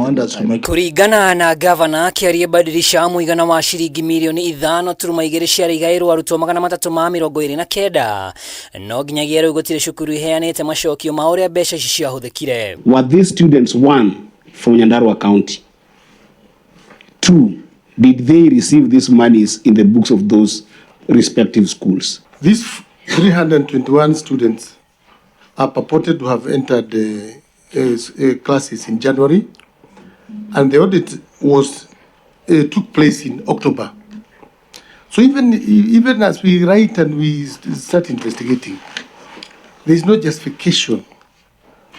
want us to make Kũringana na gavana akĩaria Badilisha, mũigana wa ciringi 5.2 mirioni ciarĩ igaĩrwo arutwo 329, no nginyagia rĩu gũtirĩ cukuru iheanĩte macokio ma ũrĩa mbeca ici ciahũthĩkire. Were these students, one, from Nyandarua County? Two, did they receive these monies in the books of those respective schools? These 321 students are purported to have entered classes in January, and the audit was took place in October. So even as we write and we start investigating, there is no justification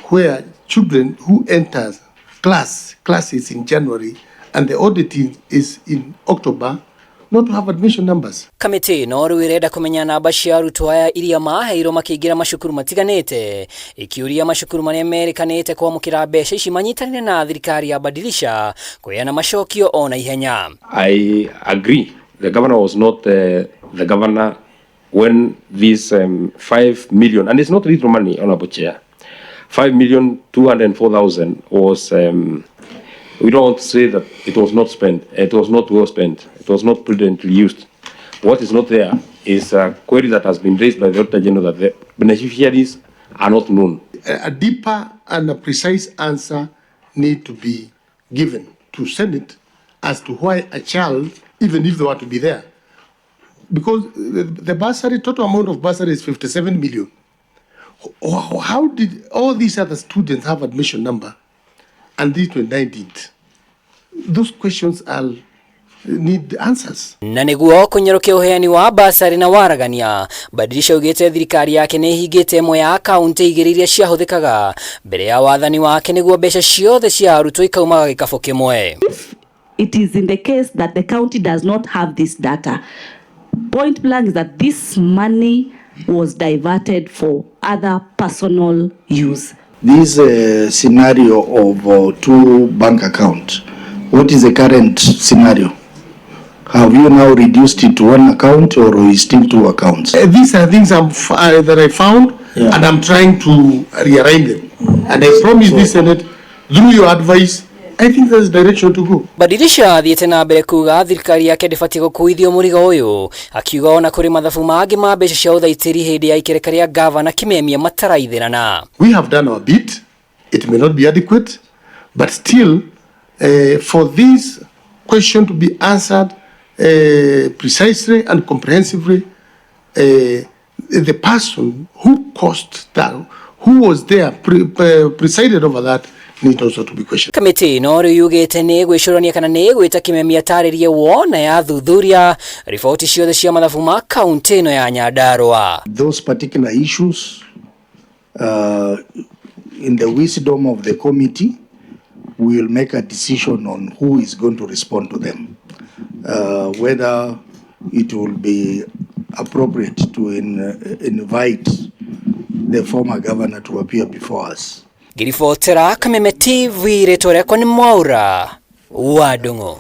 where children who enter classes in January and the auditing is in October not to have admission numbers. Kamĩtĩ ĩno rĩu ĩrenda kũmenya namba cia arutwo aya iria maheirwo makĩingĩra macukuru matiganĩte, ĩkĩũria macukuru marĩa merĩkanĩte kwamũkĩra mbeca ici manyitanĩre na thirikari ya Badilisha kũheana macokio o na ihenya. I agree. The governor was not the governor when this 5 million, and it's not little money, Honorable Chair, 5,204,000 was, we don't want to say that it was not spent. It was not well spent. It was not prudently used. What is not there is a query that has been raised by the Auditor General that the beneficiaries are not known. A deeper and a precise answer need to be given to Senate as to why a child, even if they were to be there, because the bursary, total amount of bursary is 57 million. How did all these other students have admission number and these 29 didn't? Those questions are need answers. Na nĩguo kũnyorokia ũheani wa basarĩ na waragania, Badilisha augĩte thirikari yake nĩ ĩhingĩte ĩmwe ya akaunti igĩrĩ iria ciahũthĩkaga mbere ya wathani wake nĩguo mbeca ciothe cia arutwo ikaumaga gĩkabũ kĩmwe. It is in the case that the county does not have this data. Point blank is that this money was diverted for other personal use. This scenario of two bank account, what is the current scenario? Have you now reduced it to one account or is still two accounts? These are things that I found and I'm trying to rearrange them. And I promise this Senate, through your advice, I think that's the direction to go. Badilisha athiĩte na mbere kuga thirikari yake ndĩbatiĩ gũkuithio mũrigo ũyũ, akiuga ona kũrĩ mathabu mangĩ ma mbeca cia ũthaitĩri hĩndĩ ya ikereka rĩa gavana Kimemia mataraithĩrana. We have done our bit. It may not be adequate, but still, for this question to be answered precisely and comprehensively, the person who caused that, who was there, presided over that, need also to be questioned. Kamĩtĩ ĩno rĩu yugĩte nĩ ĩgwĩcũrania kana nĩ ĩgwĩta Kimemia atarĩrie wona yathuthuria riboti ciothe cia mathabu ma kaunti ĩno ya Nyandarua. Those particular issues, in the wisdom of the committee, we will make a decision on who is going to respond to them. Whether it will be appropriate to invite the former governor to appear before us. Ngĩribotera Kameme TV, rĩtwa rĩakwa nĩ Mwaura wa Ndung'u.